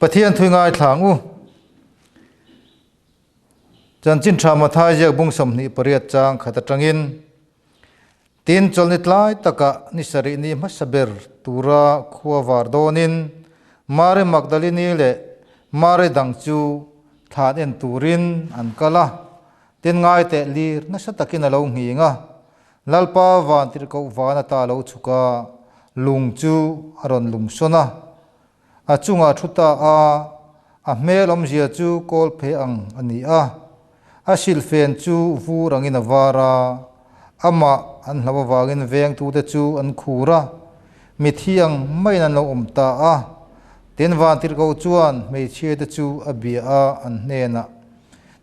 Pathian thui ngai thlang u. Chanchin tha Mathai ziak bung 28 chang khat atangin Tin, chawlhni tlai takah ni sarih ni hmasa ber tura khua var dawnin Mari Magdalini leh Mari dang chu thlan en turin an kal a. Tin, ngai teh lir nasa takin a lo nghing a, Lalpa van tirhkoh van ata lo chhuk a, lung chu a rawn lum sawn a. A chungah thu ta a, a hmel awmzia chu kawl phe ang a ni a. A silhfen chu vur angin a var a, amah an hlauh avangin vengtute chu an khur a, mithi ang maiin an lo awm ta a. Tin, Vantirhkoh chuan hmeichhiate chu a bia a, an hnenah,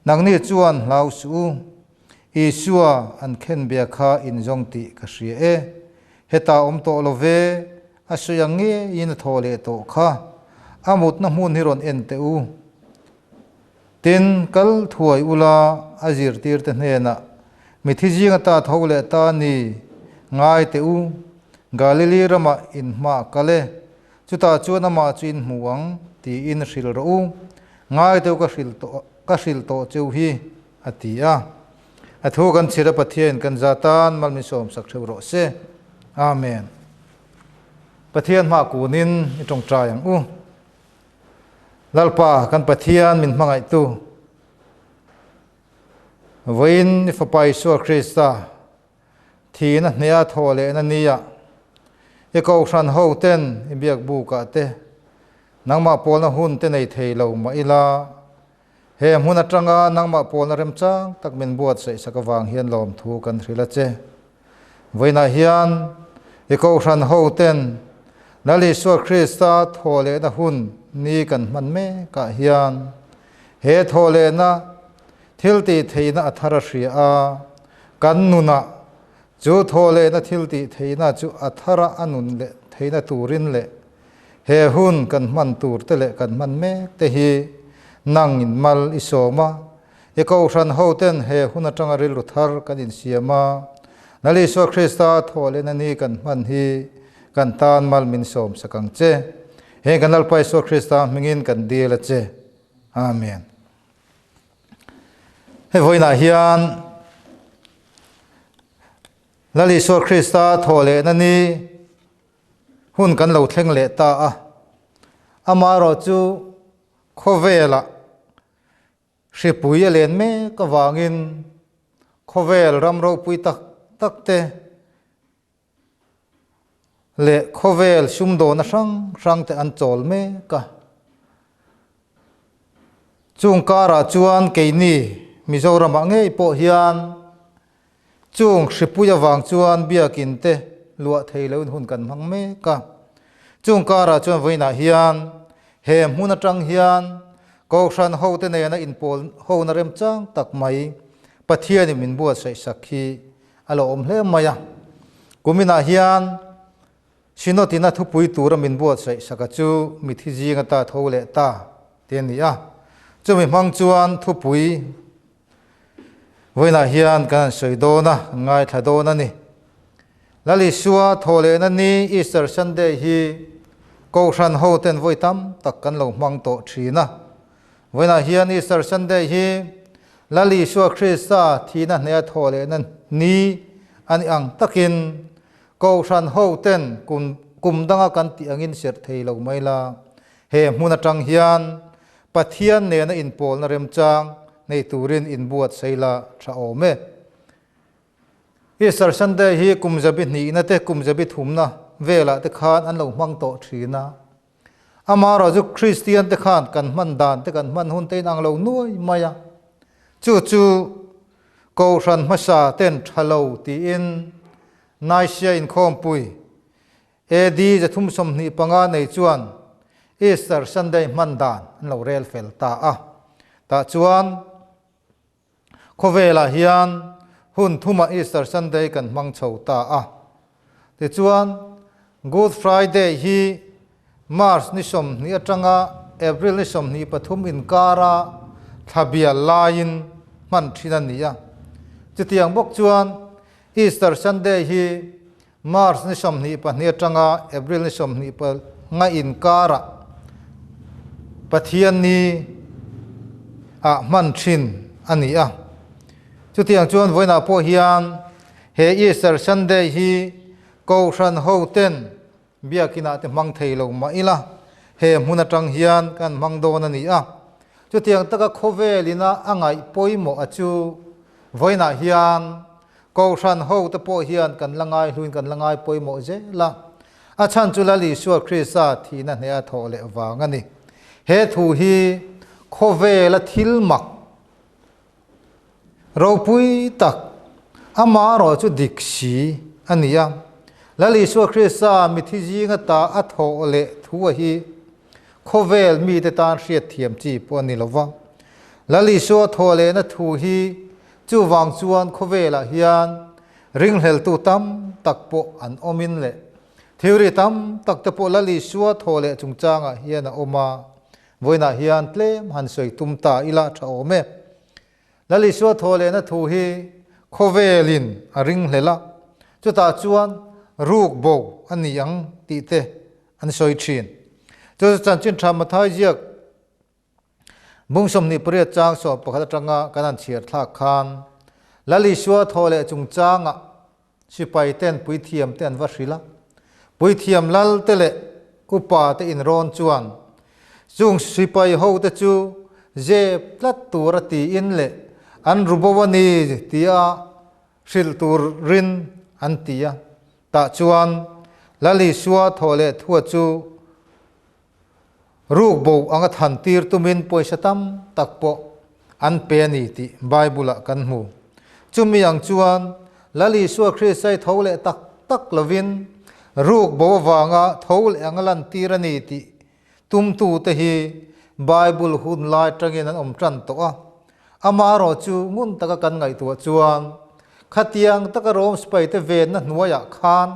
Nangni chuan hlau suh u, Isua an khenbia kha in zawng tih ka hria e, hetah awm tawh lo ve, A sawi ang ngeiin a thaw leh tawh kha. A mutna hmun hi rawn en teh u. Tin, kal thuai ula a zirtirte hnenah, Mithi zinga ta tho leh ta ni, ngai teh u. Galili ramah in hma kal e, chutah chuan amah chu in hmu ang, tiin hrilh rawh u. Ngai teh u ka hrilh tawh ka hrilh tawh cheu hi, a ti a. A thu kan chhir a Pathian kan za tan malmisawm sak theuh rawh se. Amen. Pathian hma kunin i tawngtai ang u. Lalpa kan Pathian min hmangaihtu vawiin i Fapa Isua Krista thihna hneh a thawh lehna nia i kohhran ho ten i biak bukah te nangmah pawlna hun te nei thei lo mah ila he hmun atanga nangmah pawlna remchang tak min buatsaih sak avang hian lawmthu kan hrilh a che. Vawiinah hian i kohhran hoten Lal Isua Krista thawhlehna hun ni kan hman mekah hian he thawhlehna thil tih theihna a thar a hria a, kan nunah chu thawhlehna thil tih theihna chu a thara a nun leh theihna turin leh he hun kan hman tur te leh kan hman mek te hi nang in mal i sawm a. I kohhran hoten he hun atanga rilru thar kan insiam a, Lal Isua Krista thawhlehna ni kan hman hi kan tan mal min sawm sak ang che. Heng kan Lalpa Isua Krista hmingin kan dil a che. Amen. Hei vawiinah hian Lal Isua Krista thawhlehna ni hun kan lo thleng leh ta a. Amaherawhchu khawvelah Hripui a len mek avangin khawvel ram ropui tak tak te leh khawvel sumdawna hrang hrang te an chawl mek a. Chung karah chuan keini Mizoramah ngei pawh hian chung hripui avang chuan biakin te luah thei loin hun kan hmang mek a. Chung karah chuan vawiinah hian he hmun atang hian Kohhran hote nena inpawl hona remchang tak mai Pathianin min buatsaih sak hi a lo awm hle mai a. Kuminah hian Synod-ina thupui tura min buatsaih saka chu mithi zinga ta tho leh ta te a ni a. Chumi hmang chuan thupui vawiinah hian kan han sawi dawn a, kan ngaithla dawn a ni. Lal Isua thawhlehna ni Easter Sunday hi Kohhran hoten vawi tam tak kan lo hmang tawh thin a. Vawiinah hian Easter Sunday hi Lal Isua Krista thihna hneh a thawhlehna ni a ni ang takin Kohhran hoten kum kum danga kan tih angin serh thei lo mai la. He hmun atang hian Pathian nena inpawlna remchang nei turin inbuatsaih la tha awm e. Easter Sunday hi kum zabi hnihna te kum zabi thumna velah te khan an lo hmang tawh thin a. Amaherawh chu Kristian te khan kan hman dan te kan hman hun te inang lo nuai mai a. Chu chu Kohhran hmasa ten tha lo tiin Nicaea inkhawmpui AD 325 nei chuan Easter Sunday hman dan an lo rel fel ta a. Tah chuan Khawvelah hian hun thumah Easter Sunday kan hmang chho ta a. Tichuan, Good Friday hi March ni 20 atanga April ni 23 inkara thla bial laiin hman thin a ni a. Chutiang bawk chuan Easter Sunday hi March ni 22 atanga April ni 25 inkara Pathianni ah hman thin a ni a. Chutiang chuan vawiinah pawh hian he Easter Sunday hi Kohhran ho ten Biakinah te hmang thei lo mah ila, he hmun atang hian kan hmang dawn a ni a. Chutiang taka khawvel ina a ngaih pawimawh a chu vawiinah hian Kohhran ho te pawh hian kan la ngai hluin kan la ngai pawimawh zel a. A chhan chu Lal Isua Krista thihna hneha thawh leh vang a ni. He thu hi khawvela thil mak ropui tak, amaherawh chu dik si a ni a. Lal Isua Krista mithi zinga ta a thawh leh thu a hi khawvel mite tan hriatthiam chi pawh a ni lo va. Lal Isua thawh lehna thu hi Chuvang chuan khawvelah hian ringhleltu tam tak pawh an awmin leh theory tam tak te pawh Lal Isua thaw leh chungchangah hian a awm a, vawiinah hian tlem han sawi tum ta ila tha awm e. Lal Isua thaw lehna thu hi khawvelin a ringhlel a, chutah chuan ruk bo a ni ang tih te an sawi thin. Chu chu chanchin tha Mathai ziak Bung 28 chang 11 atanga kan han chhiar thlak khan Lal Isua thaw leh chungchangah sipai ten puithiam te an va hrilh a. Puithiam lal te leh upa te inrawn chuan chung sipai ho te chu zep tlat tur a tiin leh an ru bo a ni tia hrilh tur rin an ti a. Tah chuan Lal Isua thaw leh thua chu Ruk bo anga than tir tumin pawisa tam tak pawh an pe a ni tih Bible-ah kan hmu. Chumi ang chuan Lal Isua Krista hi tho leh tak tak lovin ruk bo avanga tho leh anga lantir a ni tih tumtute hi Bible hun lai atangin an awm tan tawh a. Amaherawh chu ngun taka kan ngaihtuah chuan khatiang taka Rom sipaite venna hnuaiah khan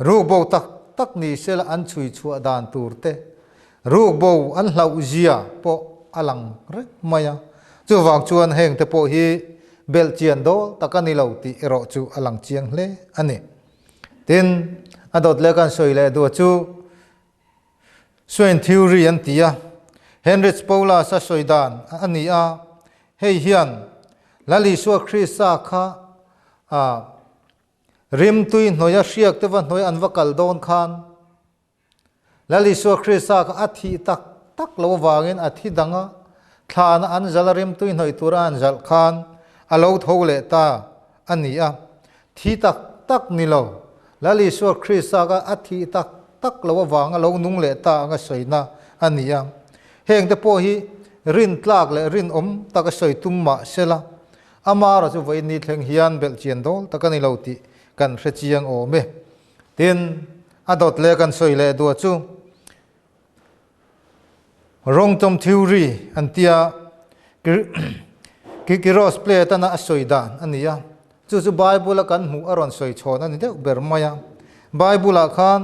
Rukbo tak tak ni sela an chhui chhuah dan tur te, rukbo an hlauh zia pawh a lang reng mai a. Chuvang chuan heng te pawh hi belh chian dawl tak a ni lo tih erawh chu a lang chiang hle a ni. Tin, a dawt leh kan sawi leh duah chu Swain Theory an ti a, Heinrich Paulus a sawi dan a ni a, hei hian Lal Isua Krista kha a Rimtui hnuaia hriak te va hnuai an va kal dawn khan Lal Isua Krista kha a thih tak tak lo avangin a thi dang a, thlana an zalh a rimtui hnawih tura an zalh khan a lo tho leh ta a ni a. Thi tak tak ni lo, Lal Isua Krista kha a thih tak tak lo avanga lo nung leh ta anga sawina a ni a. Hengte pawh hi rintlak leh rinawm taka sawi tum mah sela, Amara chu vawiin ni thleng hian belh chian dawl tak a ni lo tih kan hre chiang awm e. Tin, a dawt leh kan sawi leh duah chu Rawngtawm theory an tia Kikiros plate-ana a sawi dan a ni a. Chu chu Bible-a kan hmuh a rawn sawi chhawn a ni deuh ber mai a. Bible-ah khan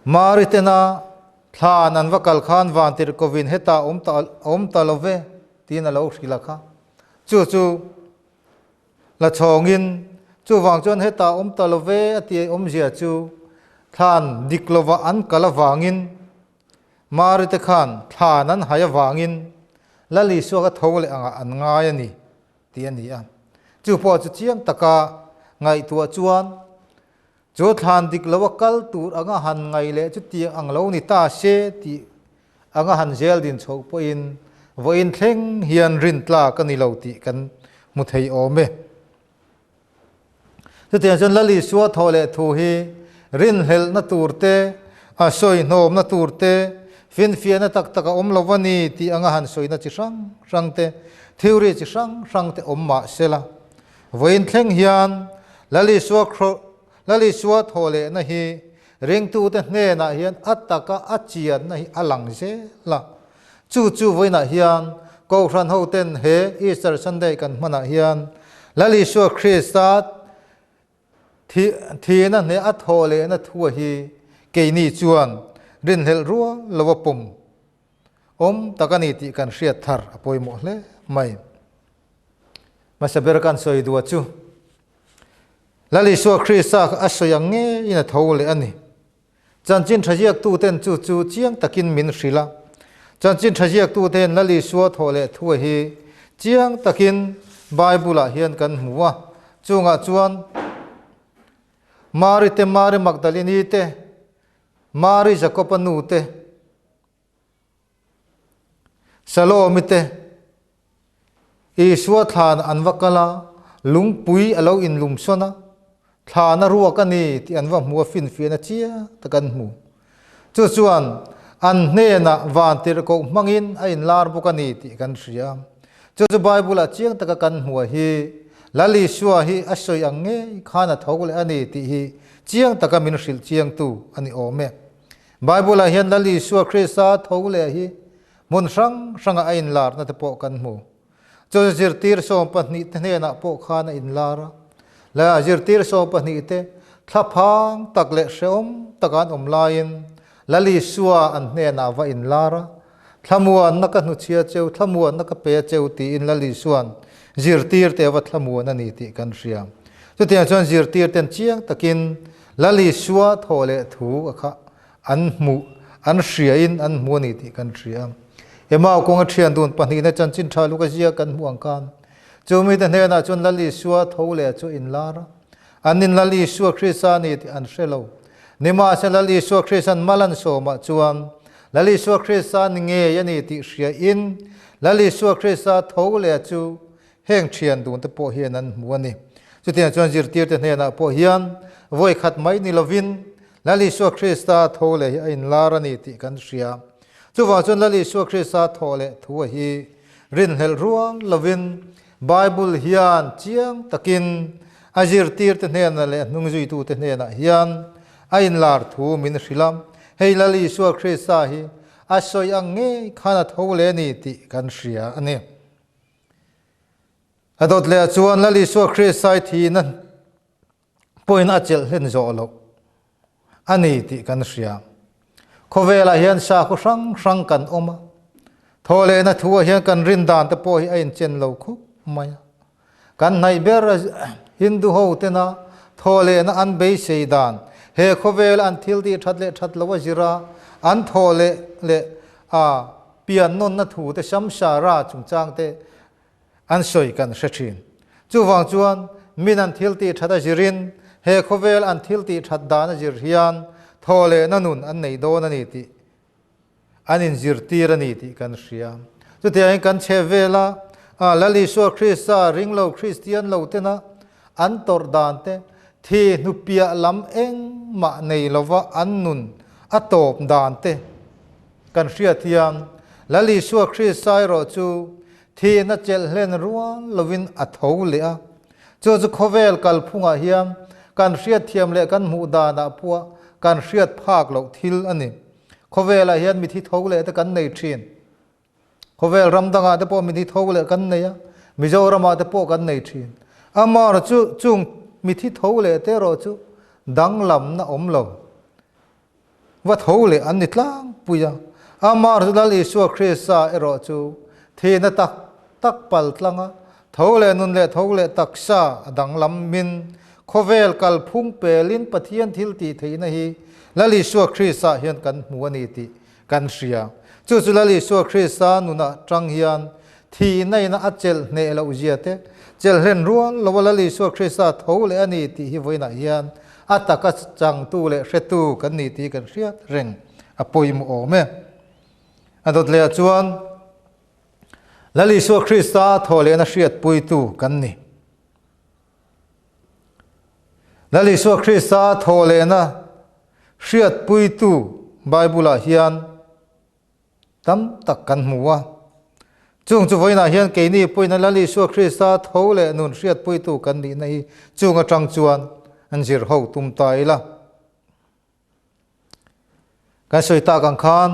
Mari tena thlan an va kal khan vantirhkovin hetah awm ta awm ta lo ve tiin a lo hrilh a kha. Chu chu la chhawngin chuvang chuan hetah awm ta lo ve a tih awmzia chu thlan dik lova an kal avangin Mari te khan thlan an hai avangin Lal Isua kha tho leh angah an ngai a ni. tih a ni a. Chu pawh chu chiang taka ngaihtuah chuan chu thlan dik lo a kal tur anga han ngaih leh chutiang ang lo ni ta se tih anga han zel din chhoh pawhin vawiin thleng hian rin tlak a ni lo tih kan hmu thei awm e. Chutiang chuan Lal Isua thawh leh thu hi rinhlelhna tur te, a sawihnawmna tur te, finfiahna tak tak a awm lo a ni tih anga han sawina chi hrang hrang te, theory chi hrang hrang te awm mah sela. Vawiin thleng hian Lal Isua Lal Isua thawh lehna hi ringtute hnenah hian a taka a chianna hi a lang zel a. Chu chu vawiinah hian Kohhran hoten he Easter Sunday kan hmanah hian Lal Isua Krista thihna hneh a thawh lehna thua hi keini chuan rinhlelh rual lo a pawm awm tak a ni tih kan hriat thar a pawimawh hle mai. Hmasa ber kan sawi duah chu Lal Isua Krista kha a sawi ang ngeiin a tho leh a ni. Chanchin tha ziaktuten chu chu chiang takin min hrilh a. Chanchin tha ziaktuten Lal Isua thawh leh thua hi chiang takin Bible-ah hian kan hmu a. Chungah chuan Mari te, Mari Magdalini te, Mari Jakoba nu te, Salomi te, Isua thlan an va kal a, lungpui a lo inlumsawn a, thlan a ruak a ni tih an va hmu a, finfiahna chiang tak an hmu. Chu chuan an hnenah vantirhkoh hmangin a inlar bawk a ni tih kan hria. Chu chu Bible-ah chiang taka kan hmuh hi Lal Isua hi a sawi ang ngei khan a tho leh a ni tih hi chiang taka min hrilh chiangtu a ni awm e. Bible-ah hian Lal Isua Krista tho leh hi hmun hrang hranga a inlarna te pawh kan hmu. Chu zirtir 12 te hnenah pawh khan a inlar a. La zirtir 12 te thlaphang tak leh hrehawm taka an awm laiin Lal Isua an hnenah va inlar a. Thlamuanna ka hnuchhia cheu, thlamuanna ka pe cheu tiin Lal Isua'n zirtirte a va thlamuan a ni tih kan hria. Chutiang chuan zirtirten chiang takin Lal Isua thawh leh thu a kha an hmuh, an hriain an hmu a ni tih kan hria. Emau kawnga thian dun pahnihna chanchin tha luk a ziak kan hmuh ang khan chu mite hnenah chuan Lal Isua tho leh chu a inlar a. An in Lal Isua Krista a ni tih an hre lo. Nimahse Lal Isua Krista'n mal an sawmah chuan Lal Isua Krista ni ngei a ni tih hriain Lal Isua Krista tho leh chu heng thian dun te pawh hian an hmu a ni. Chutiang chuan zirtirte hnenah pawh hian vawi khat mai ni lovin Lal Isua Krista tho leh hi a inlar a ni tih kan hria. Chuvang chuan Lal Isua Krista thaw leh thu a hi rinhlelh rual lovin Bible hian chiang takin a zirtirte hnenah leh a hnungzuitute hnenah hian a inlar thu min hrilh a. Hei Lal Isua Krista hi a sawi ang ngei khan a tho leh a ni tih kan hria a ni. A dawt leh ah chuan Lal Isua Krista i thihna pawhin a chelh hlen zawh loh a ni tih kan hria. Khawvelah hian sakhaw hrang hrang kan awm a, thawhlehna thuah hian kan rin dan te pawh hi a inchen lo khawp mai a. Kan hnaih ber Hindu ho tena thawhlehna an beisei dan, he khawvela an thil tih that leh that lo a zir a, an thawhleh leh a piannawnna thu te samsara chungchang te an sawi kan hre thin. Chuvang chuan min an thil tih that a zirin he khawvel an thil tih that dan a zir hian thaw lehna nun an nei dawn a ni tih an inzirtir a ni tih kan hria. Chutiangin kan chhe vela Lal Isua Krista ringlo Kristian lo tena an tawrh dan te, thi hnupiah lam engmah nei lova an nun a tawp dan te kan hriat hian Lal Isua Krista erawh chu Thihna chelh hlen rual lovin a tho leh a. Chu chu khawvel kalphungah hian kan hriatthiam leh kan hmuh danah pawh kan hriat phak loh thil a ni. Khawvelah hian mithi tho leh te kan nei thin. Khawvel ram dangah te pawh mithi tho leh kan nei a, Mizoramah te pawh kan nei thin. Amaherawhchu chu chung mithi tho leh te erawh chu danglamna awm lo. Va tho leh an ni tlangpui a. Amah Lal Isua Krista erawh chu thihna tak tak pal tlang a, tho leh nun leh tho leh taksa a danglam min khawvel kalphung pelin Pathian thil tih theihna hi Lal Isua Krista hian kan hmu a ni tih kan hria. Chu chu Lal Isua Krista nunah tang hian thihna ina a chelh hneh loh zia te, chelh hlen rual lo a Lal Isua Krista tho leh a ni tih hi vawiinah hian a taka changtu leh hretu kan ni tih kan hriat reng a pawimawh awm e. A dawt lehah chuan Lal Isua Krista thaw lehna hriatpuitu kan ni. Lal Isua Krista thaw lehna hriatpuitu Bible-ah hian tam tak kan hmu a. Chung chu vawiinah hian keini pawhin Lal Isua Krista tho leh nun hriatpuitu kan nihna hi chung atang chuan an zir ho tum ta ila. Kan sawi tak ang khan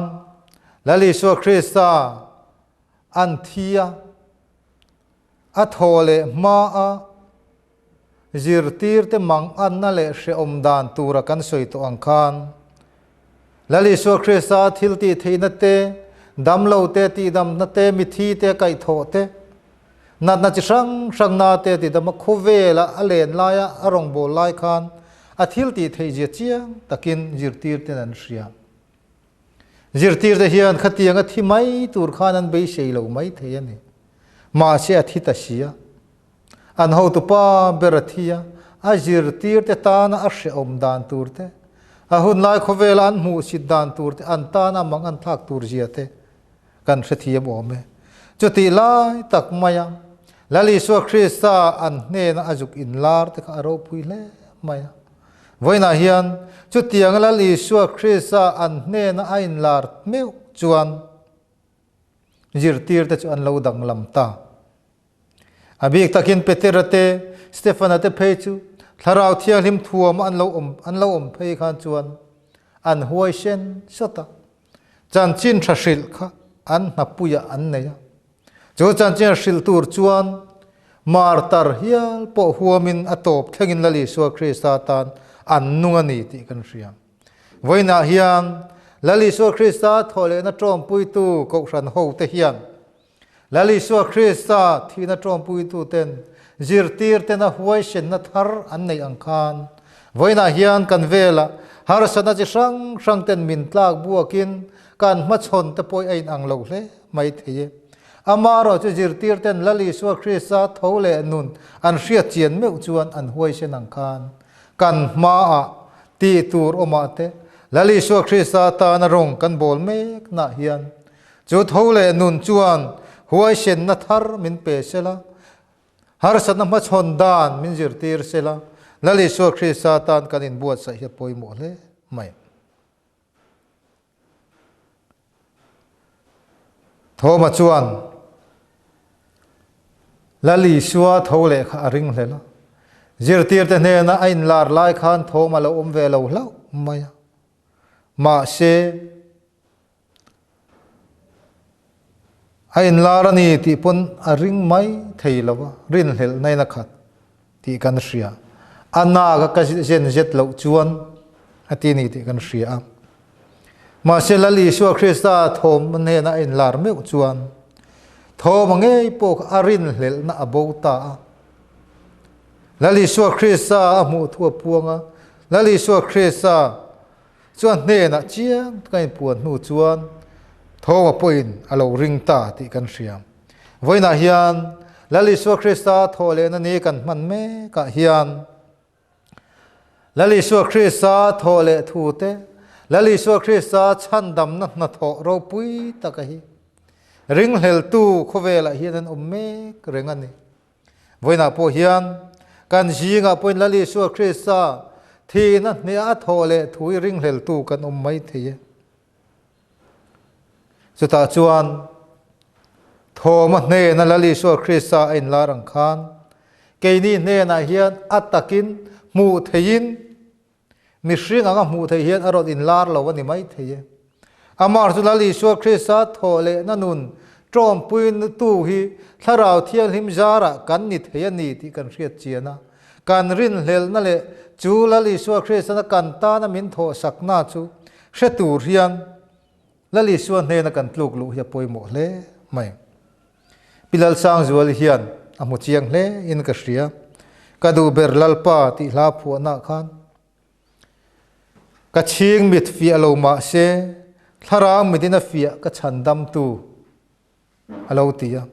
Lal Isua Krista an thi a, a thaw leh hma a zirtirte manganna leh hrehawm dan tura kan sawi tawh ang khan Lal Isua Krista thil tih theihna te, damlo te tihdamna te, mithi te kaihthawh te, natna chi hrang hrang na te tihdama khawvela a len laia a rawngbâwl lai khan A thil tih theih zia chiang takin zirtirten an hria. Zirtirte hian khatiang a thi mai tur khan an beisei lo mai thei a ni. Mahse a thi ta si a. An hotupa ber a thi a, a zirtirte tana a hrehawm dan tur te, a hunlai khawvela an hmuhsit dan tur te, an tana mang an thlak tur zia te kan hrethiam awm e. Chutih lai tak maia Lal Isua Krista an hnena a zuk inlar te kha a ropui hle mai a. Vawiinah hian chutianga Lal Isua Krista an hnena a inlar meuh chuan zirtirte chu an lo danglam ta. A bik takin Petera te, Stefana te phei chu Thlarau Thianghlim thuama an lo awm an lo awm phei khan chuan an huaisen sawt a. Chanchin tha hrilh kha an hnapuiah an nei a. Chu chanchin hrilh tur chuan martar hial pawh huamin a tawp thlengin Lal Isua Krista tan an nung a ni tih kan hria. Vawiinah hian Lal Isua Krista thawhlehna tawmpuitu Kohhran hote hian Lal Isua Krista thihna tawmpuituten zirtirtena huaisenna thar an neih ang khan vawiinah hian kan velah harsatna chi hrang hrangten min tlak buakin kan hmachhawn te pawh a inang lo hle mai thei e. Amaherawh chu zirtirten Lal Isua Krista tho leh nun an hriat chian meuh chuan an huaisen ang khan kan hmaah tih tur awmah te Lal Isua Krista tana rawng kan bawl meknah hian Chu tho leh nun chuan huaisenna thar min pe sela, harsatna hmachhawn dan min zirtir sela, Lal Isua Krista tan kan inbuatsaih hi a pawimawh hle mai. Thoma chuan Lal Isua tho leh kha a ring hlel a, zirtirte hnena a inlar lai khan Thoma lo awm ve lo hlauh mai a. Mahse, A inlar a ni tih pawn a ring mai thei lo a, rinhlelh na in a khat tih kan hria. A nak a ka zen zet loh chuan a ti ni tih kan hria a. Mahse Lal Isua Krista thawm hnena a inlar meuh chuan thawm a ngei pawh kha a rinhlelhna a bo ta a. Lal Isua Krista a hmuh thu a puang a, Lal Isua Krista Chuan hnenah chiang taka inpuan hnu chuan Thawma pawhin a lo ring ta tih kan hria. Vawiinah hian Lal Isua Krista thawhlehna ni kan hman mekah hian Lal Isua Krista thawhleh thu te, Lal Isua Krista chhandamna hnathawh ropui taka hi ringhleltu khawvelah hian an awm mek reng a ni. Vawiinah pawh hian kan zingah pawhin Lal Isua Krista thihna hniah a thawh leh thu i ringhleltu kan awm mai thei e. Chutah chuan thawma hnena Lal Isua Krista a inlar ang khan keini hnenah hian a takin hmuh theihin mihring anga hmuh theih hian a rawn inlar lo a ni mai thei e. Amah chu Lal Isua Krista thawh lehna nun tawmpuitu hi Thlarau Thianghlim zarah kan ni thei a ni tih kan hriat chian a. Kan rinhlelhna leh chu Lal Isua Kristana kan tana min thawhsakna chu hre tur hian Lal Isua hnena kan tluk luh hi a pawimawh hle mai. Pi Lalsangzuali hian a hmu chiang hle in ka hria. Ka duh ber Lalpa tih hla phuahna khan ka chhing mit fiah lo mah se thlarau mitin a fiah ka chhan damtu a lo ti a.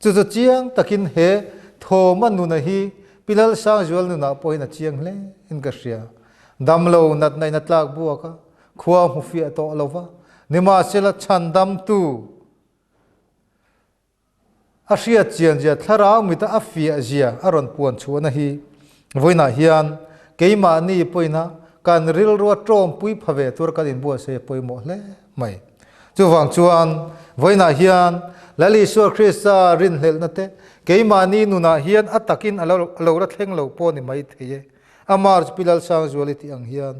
Chu chu chiang takin he Thawma nuna hi Pi Lalsangzual nunah pawhin a chiang hle in ka hria. Damlo natna in a tlak buak a, khua hmu fiah tawh lo va, nimahsela chhandamtu a hriat chian zia, thlarau mita a fiah zia a rawn puan chhuahna hi vawiinah hian keimahni pawina kan rilrua tawmpui pha ve tur kan inbuatsaih a pawimawh hle mai. Chuvang chuan vawiinah hian Lal Isua Krista rinhlelhna te keimahni nunah hian a takin a lo la thleng lo pawh ni mai thei e. Amah chu Pi Lalsangzuali tih ang hian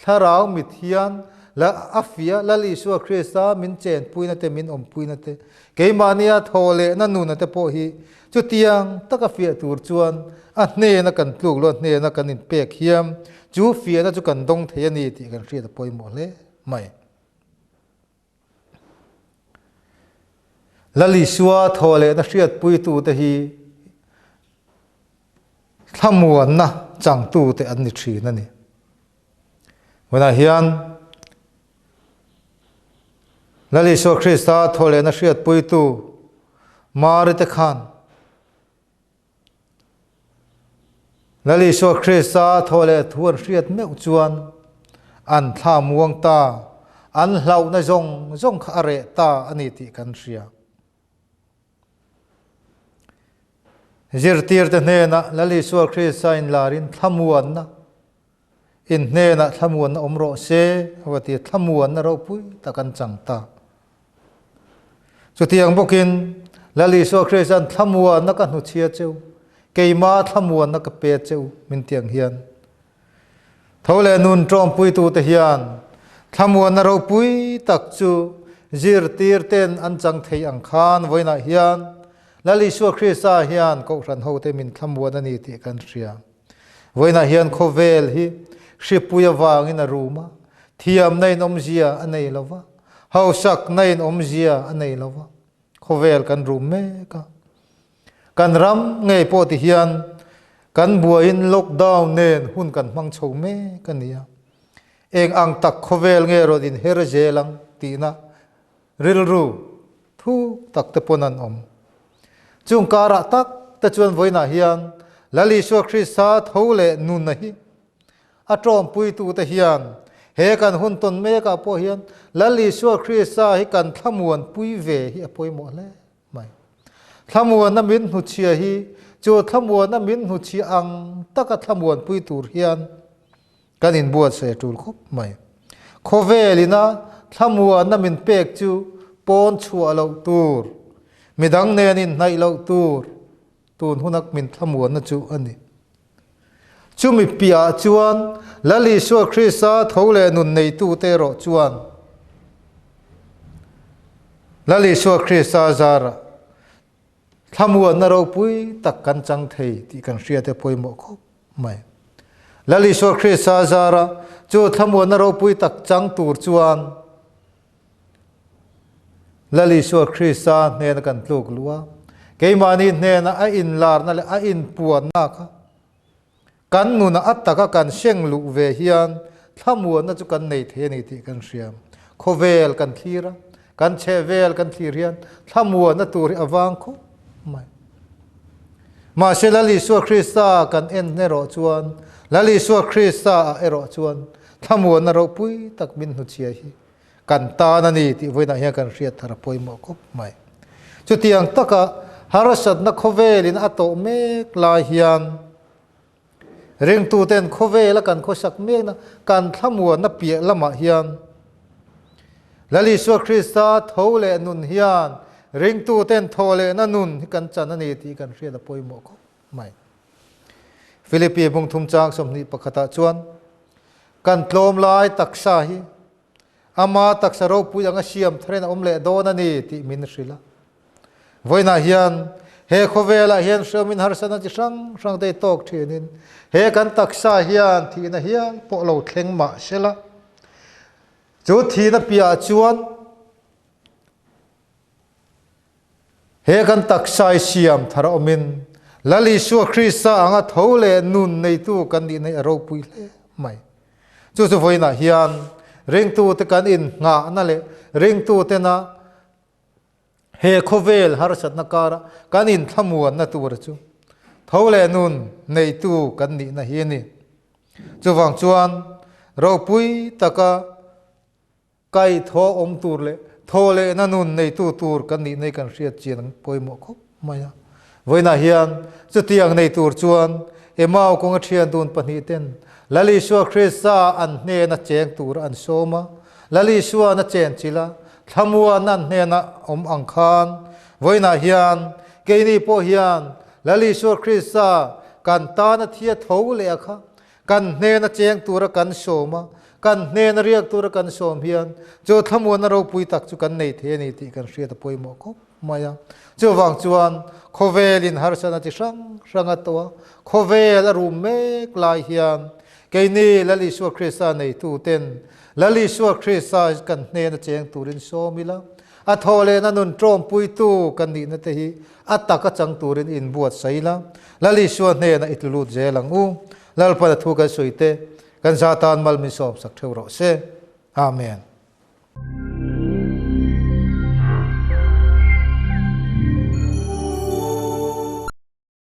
Thlarau mit hian la a fia Lal Isua Krista min chenpuina te, min awmpuina te, keimahnia thaw lehna nuna te pawh hi chutiang taka fiah tur chuan a hnena kan tluk lo, a hnena kan inpek hiam chu fiahna chu kan dawng thei a ni tih kan hriat a pawimawh hle mai. Lal Isua thaw lehna hriatpuitute hi thlamuanna changtute an ni thin a ni. Hunah hian Lal Isua Krista thawhlehna hriatpuitu Mari te khan Lal Isua Krista thawhleh thu an hriat meuh chuan an thla muang ta, an hlauhna zawng zawng kha a reh ta a ni tih kan hria. Zirtirte hnenah Lal Isua Krista inlarin thlamuanna In hnenah thlamuanna awm rawh se, a va ti a, thlamuanna ropui tak an chang ta. Chutiang bawkin Lal Isua Krista'n thlamuanna ka hnuchhia cheu, keima thlamuanna ka pe cheu min ti ang hian. Tho leh nun ṭawmpuitute hian thlamuanna ropui tak chu zirtirte'n an chang thei ang khan vawiinah hian Lal Isua Krista hian Kohhran hote min thlamuan a ni tih kan hria. Vawiinah hian khawvel hi hripui avangin a rum a, thiamna in awmzia a nei lo va, hausakna in awmzia a nei lo va, khawvel kan rum mek a. Kan ram ngei pawh ti hian kan buaiin lockdown nen hun kan hmang chho mek a ni a. Eng ang tak khawvel nge rawn inher zel ang tihna rilru thu tak te pawn an awm. Chung karah tak te chuan vawiinah hian Lal Isua Krista tho leh nunna hi a tawmpuitute hian he kan hun tawn mekah pawh hian Lal Isua Krista hi kan thlamuanpui ve hi a pawimawh hle mai. Thlamuanna min hnuchhia hi chu thlamuanna min hnuchhia ang taka thlamuanpui tur hian Kan inbuatsaih a tul khawp mai. Khawvel ina thlamuanna min pek chu pawn chhuah loh tur, midang nen inhnaih loh tur, tun huna min thlamuanna chu a ni. Chumi piahah chuan Lal Isua Krista tho leh nun neitute erawh chuan Lal Isua Krista zarah Thlamuanna ropui tak kan chang thei tih kan hriat e pawimawh khawp mai. Lal Isua Krista zara chu thlamuanna ropui tak chang tur chuan Lal Isua Krista hnena kan tluk luh a, keimahni hnena a inlarna leh a inpuanna kha kan nuna a taka kan hreng luh ve hian thlamuanna chu kan nei thei a ni tih kan hria. Khawvel kan thlir a, kan chhehvel kan thlir hian thlamuanna tur hi a vang khawp mai. Mahse Lal Isua Krista kan en erawh chuan, Lal Isua Krista ah erawh chuan thlamuanna ropui tak min hnuchhia hi kan tan a ni tih vawiinah hian kan hriat thar a pawimawh khawp mai. Chutiang taka harsatna khawvelin a tawh mek lai hian ringtuten khawvela kan khawsak mekna kan thlamuanna piah lamah hian Lal Isua Krista tho leh nun hian ringtuten thaw lehna nun hi kan chan a ni tih kan hriat a pawimawh khawp mai. Philippi bungthum chang 21ah chuan kan tlawm lai taksa hi Ama taksa ropui anga siam tharin a awm leh dawn a ni tih min hrilh a. Vawiinah hian he khawvelah hian hriamin harsatna chi hrang hrang te tawk thinin he kan taksa hian thihna hial pawh lo thleng mah sela. Chu thihna piahah chuan He kan taksa i siam thar a awmin Lal Isua Krista anga tho leh nun neitu kan nihna hi a ropui hle mai. Chu chu vawiinah hian ringtute kan innghahna leh ringtutena he khawvel harsatna kara kan inthlamuanna tura chu tho leh nun neitu kan nihna hi a ni. Chuvang chuan ropui taka Kai thaw awm tur leh thaw lehna nun neitu tur kan nih nei kan hriat chian ang pawimawh khawp mai a. Vawiinah hian chutiang nei tur chuan Emau kawnga thian dun pahnih ten Lal Isua Krista an hnena cheng tur an sawm a, Lal Isua'n a chen chilh a, thlamuan an hnena awm ang khan vawiinah hian keini pawh hian Lal Isua Krista kan tana thia tho leh a kha Kan hnena cheng tura kan sawm a, kan hnena riak tura kan sawm hian chu thlamuanna ropui tak chu kan nei thei a ni tih kan hriat a pawimawh khawp mai a. Chuvang chuan khawvelin harsatna chi hrang hrang a tawh a, khawvel a rum mek lai hian keini Lal Isua Krista neituten Lal Isua Krista kan hnena cheng turin sawm ila, a thawhlehna nun tawmpuitu kan nihna te hi a taka chang turin inbuatsaih ila, Lal Isua hnenah i tlu lut zel ang u. Lalpan a thu kan sawi te Kan za tan mal min sawm sak theuh rawh se. Amen.